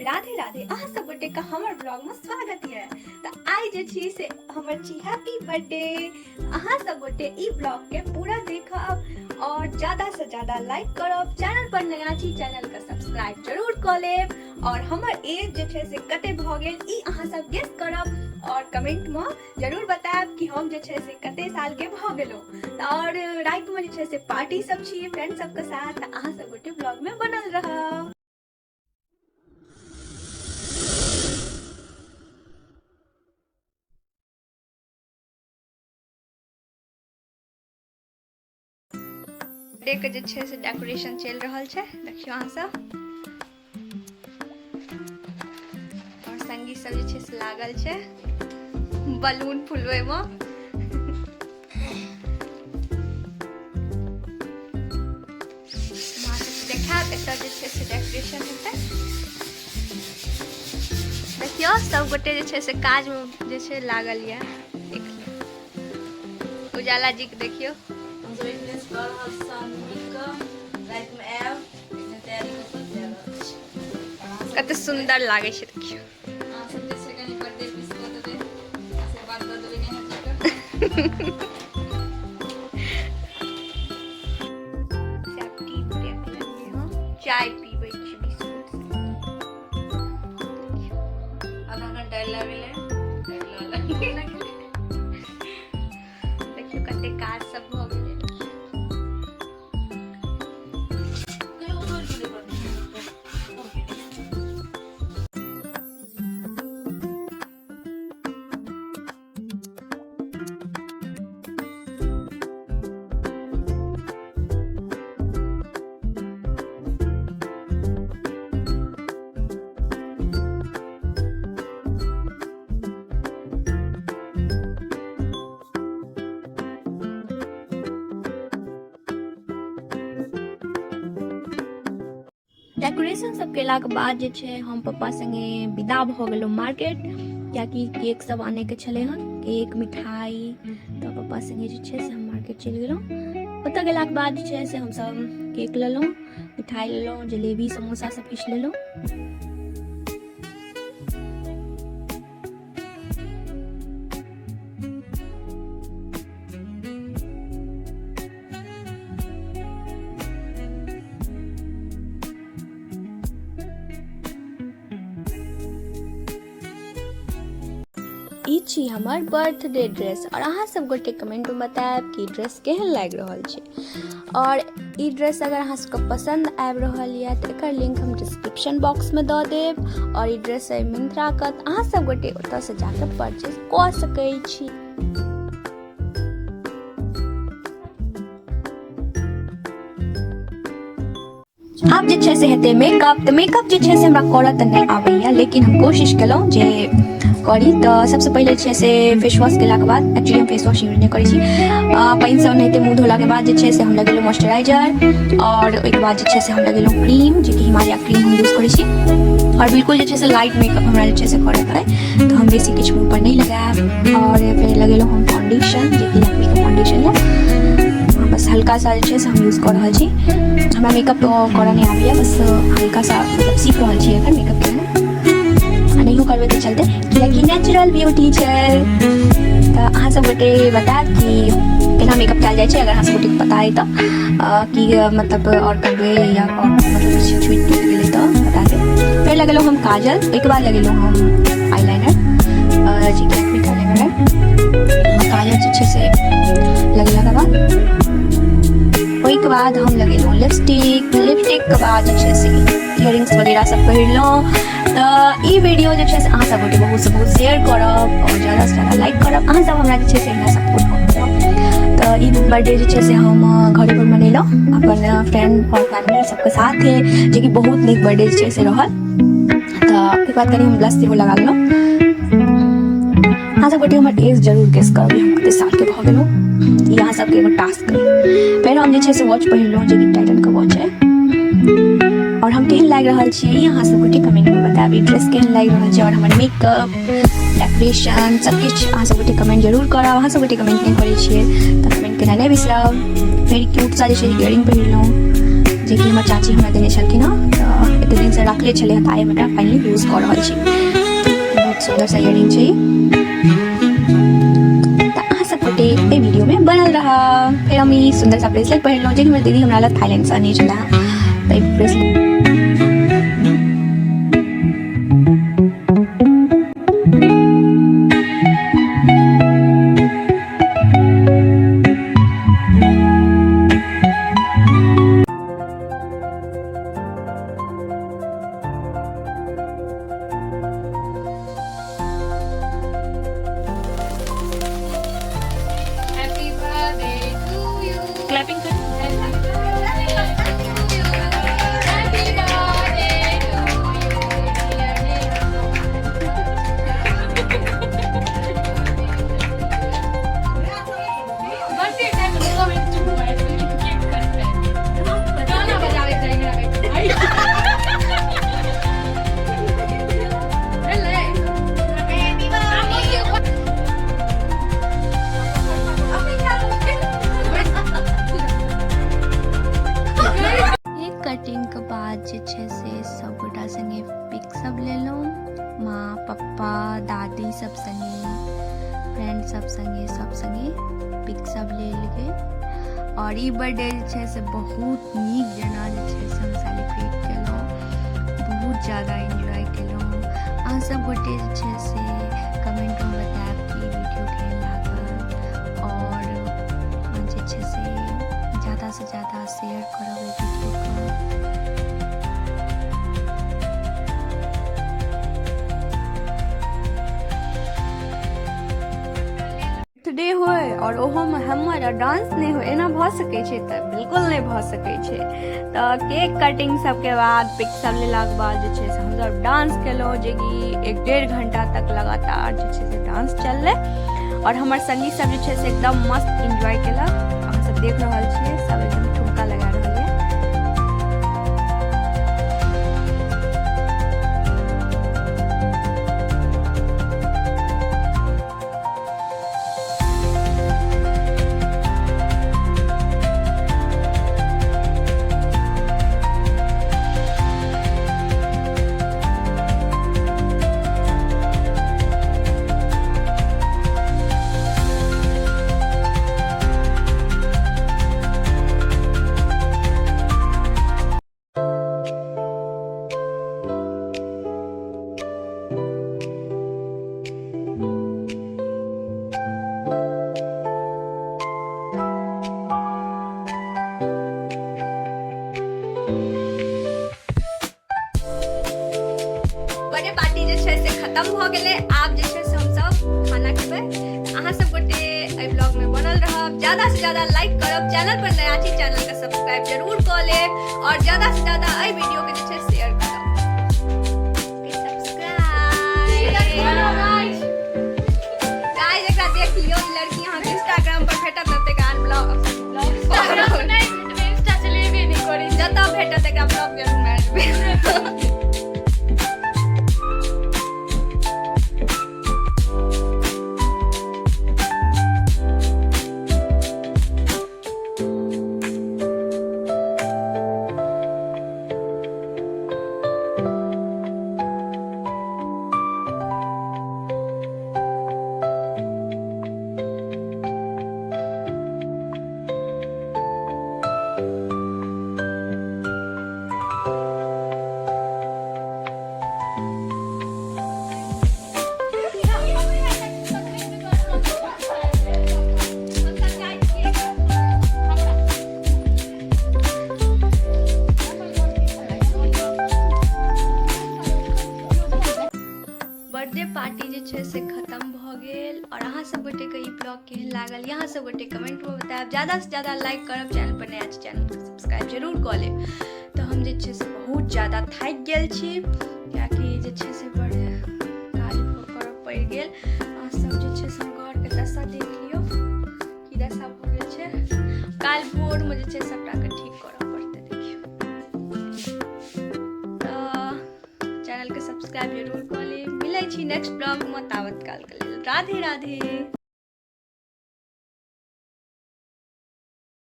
राधे राधे। अहाँ सब गोटे के हमर ब्लॉग में स्वागत है। तो आइ जे छी से हमर छी हैप्पी बर्थडे। अहाँ सब गोटे ई ब्लॉग के पूरा देखब और ज्यादा से ज्यादा लाइक करब। चैनल पर नया छी चैनल के सब्सक्राइब जरूर कऽ लेब और हमर एज जे छै से कते भऽ गेल ई अहाँ सब गेस करब और कमेंट में जरूर बतायब कि हम जे छै से कते साल के भऽ गेलहुँ। और राति में जे छै से पार्टी सब छी फ्रेंड सबके साथ, तऽ अहाँ सब गोटे ब्लॉग में बनल रहब। डे के जे छै से डेकोरेशन चलि रहल छै, देखियौ अहाँ सब। और संगी सब जे छै से लागल छै बलून फुलबै में। देखायब एतऽ जे छै से डेकोरेशन हेतै। देखियौ सब गोटे जे छै से काज में जे छै लागल यऽ। उजाला जी के देखियौ। हमसब एखने कऽ रहल छी साँझ मिल कऽ, रातिमे आयब, एखने तैयारी कऽ कऽ जा रहल छी। कते सुंदर लागै छै देखियौ। अहाँ सब जे छै कनि बर्थडे विश कऽ देबै, आशीर्वाद दऽ देबै नेहा जीके। चाय पीबै छी बिस्कुट से। आधा घंटा लगलै। देखियौ कते काज सब भऽ गेलै। डेकोरेशन सब केलाके बाद जे छै हम पप्पा संगे विदा भऽ गेलहुँ मार्केट, कियाकि केक सब आनैके छलै हन, केक मिठाई। तऽ पप्पा संगे जे छै से हम मार्केट चलि गेलहुँ। ओतऽ गेलाके बाद जे छै से हमसब केक लेलहुँ, मिठाई लेलहुँ, जलेबी समोसा सब किछु लेलहुँ। ई छी हमर बर्थडे ड्रेस और अहाँ सब गोटे कमेंट में बतायब कि ड्रेस केहन लागि रहल छै। और ई ड्रेस अगर अहाँ सबके पसंद आबि रहल यऽ तऽ एकर लिंक हम डिस्क्रिप्शन बॉक्स में दऽ देब। और ई ड्रेस अइ मिंत्रा के, तऽ अहाँ सब गोटे ओतऽ से जाके परचेज कऽ सकै छी। आब जे छै से हेतै मेकअप। तऽ मेकअप जे छै से हमरा करऽ तऽ नहि आबैए, लेकिन हम कोशिश केलहुँ जे करी। तऽ सबसँ पहिले छै से फेस वॉश केलाके बाद, एक्चुअली हम फेस वॉश यूज नहि करै छी, पानिसँ ओनाहिते मुँह धोलाके बाद जे छै से हम लगेलहुँ मॉइस्चराइजर और ओहिके बाद जे छै से हम लगेलहुँ क्रीम, जेकि हिमालय क्रीम हम यूज करै छी। और बिल्कुल जे छै से लाइट मेकअप हमरा जे छै से करऽ अइ, तऽ हम बेसी किछु मुँह पर नहि लगायब। और फेर लगेलहुँ हम फाउंडेशन, जेकि लैक्मीके फाउंडेशन यऽ। बस हल्का सा जे छै से हम यूज कऽ रहल छी। हमरा मेकअप करऽ नहि आबैए, बस हल्का सा मतलब सीख रहल छी एखन मेकअप केनाइ। आ नहियो करबै तऽ चलतै, कियाकि नेचुरल ब्यूटी छै। तऽ अहाँ सब गोटे बतायब कि केना मेकअप कयल जाइ छै, अगर अहाँ सब गोटेके पता अइ तऽ कि मतलब आओर करबै या आओर मतलब किछु छुटि टूटि गेलै तऽ बता देब। फेर लगेलहुँ हम काजल, ओहिके बाद लगेलहुँ हम आईलाइनर, जेकि लैक्मीके आईलाइनर अइ। काजल जे छै से लगेलाके बाद ओहिके बाद हम लगेलहुँ लिपस्टिक। लिपस्टिकके बाद जे छै से इयरिंग्स वगैरह सब पहिरलहुँ। तऽ ई वीडियो जे छै से अहाँ सब गोटे बहुत से बहुत शेयर करब और ज्यादा से ज्यादा लाइक करब। अहाँ सब हमरा जे छै से एहिना सपोर्ट करब। तऽ ई बर्थडे जे छै से हम घरे पर मनेलहुँ अपन फ्रेंड और फैमिली सबके साथे, जेकि बहुत नीक बर्थडे जे छै से रहल। तऽ ओहिके बाद कनि हम ब्लश सेहो लगा लेलहुँ। अहाँ सब गोटे हमर एज जरूर गेस करब, हम कते साल के भऽ गेलहुँ। ई अहाँ सबके एगो टास्क अइ। फेर हम जे छै से वॉच पहिरलहुँ, जेकि टाइटन के वॉच अइ। और हम केहन लागि रहल छी ई अहाँ सब गोटे कमेंट में बतायब। ई ड्रेस केहन लागि रहल छै और हमर मेकअप डेकोरेशन सब किछु अहाँ सब गोटे कमेंट जरूर करब। अहाँ सब गोटे कमेंट नहि करै छियै तऽ कमेंट केनाइ नहि बिसरब। फेर क्यूट सा जे छै इयरिंग पहिरलहुँ, जेकि हमर चाची हमरा देने छलखिन हँ। तऽ एते दिनसँ रखले छलै हँ, तऽ आइ हम एकरा फाइनली यूज कऽ रहल छी। बहुत सुन्दर सा इयरिंग छै। तऽ अहाँ सब गोटे एहि वीडियोमे बनल रहब। फेर हम ई सुन्दर सा ब्रेसलेट पहिरलहुँ, जे हमर दीदी हमरा लग थाईलैंडसँ अनने छलाह। तऽ ई ब्रेसलेट क्लैपिंग कर। Happy birthday to you, dear birthday time में लोग चुप हुआ है, केक कटता है, गाना बजावे जाएंगे। केक कटिंगके बाद जे छै से सब गोटा संगे पिक सब लेलहुँ, माँ, पप्पा, दादी सब संगे, फ्रेंड सब संगे, सब संगे पिक सब लेल गेल। आओर ई बर्थडे जे छै से बहुत नीक जेना जे छै से हम सेलिब्रेट केलहुँ, बहुत ज्यादा एन्जॉय केलहुँ। अहाँ सब गोटे जे छै से कमेंटमे बतायब कि वीडियो केहन लागल आओर जे छै से ज्यादासँ ज्यादा शेयर करब एहि वीडियोके। बर्थडे होय आओर ओहोमे हमर आ डांस नहि होय, एना भऽ सकै छै? तऽ बिल्कुल नहि भऽ सकै छै। तऽ केक कटिंग सबके बाद, पिक सब लेलाके बाद जे छै से हमसब डांस केलहुँ, जेकि 1-1.5 घंटा तक लगातार जे छै से डांस चललै आओर हमर संगी सब जे छै से एकदम मस्त एन्जॉय केलक। अहाँ सब देख रहल छियै, सब एकदम ठुमका लगा रहल यऽ। बर्थडे पार्टी जे छै से खत्म भऽ गेलै। आब जे छै से हमसब खाना खेबै। अहाँ सब गोटे एहि ब्लॉग में बनल रहब, ज्यादा से ज्यादा लाइक करब, चैनल पर नया छी, चैनल के सब्सक्राइब जरूर कऽ लेब और ज्यादा से ज्यादा एहि वीडियो के जे छै शेयर करब। सब्सक्राइब गाइस, एकरा देख लियौ। ई लड़की अहाँके इंस्टाग्राम पर भेटत ने तऽ ब्लॉग नहि भेटबै, इंस्टा चलेबे नहि करै। जतऽ भेटत एकरा ब्लॉक जरूर मारि देबै। बर्थडे पार्टी जे छै से खत्म भऽ गेल और अहाँ सब गोटेके ई ब्लॉग केहन लागल, यहाँ सब गोटे कमेंटमे बतायब। ज़्यादा से ज़्यादा लाइक करब, चैनल पर नया छी, चैनल के सब्सक्राइब जरूर कऽ लेब। तऽ हम जे छै से बहुत ज़्यादा थाकि गेल छी, कियाकि जे छै से बड़ काज करऽ पड़ि गेल। अहाँ सब जे छै से घरके दशा देख लियौ, की दशा भऽ गेल छै। काल्हि भोरमे जे छै सबटाके ठीक करऽ पड़तै। देखियौ, तऽ चैनलके सब्सक्राइब जरूर कऽ लेब। मिलै छी नेक्स्ट ब्लॉगमे, तावत कालके लेल राधे राधे।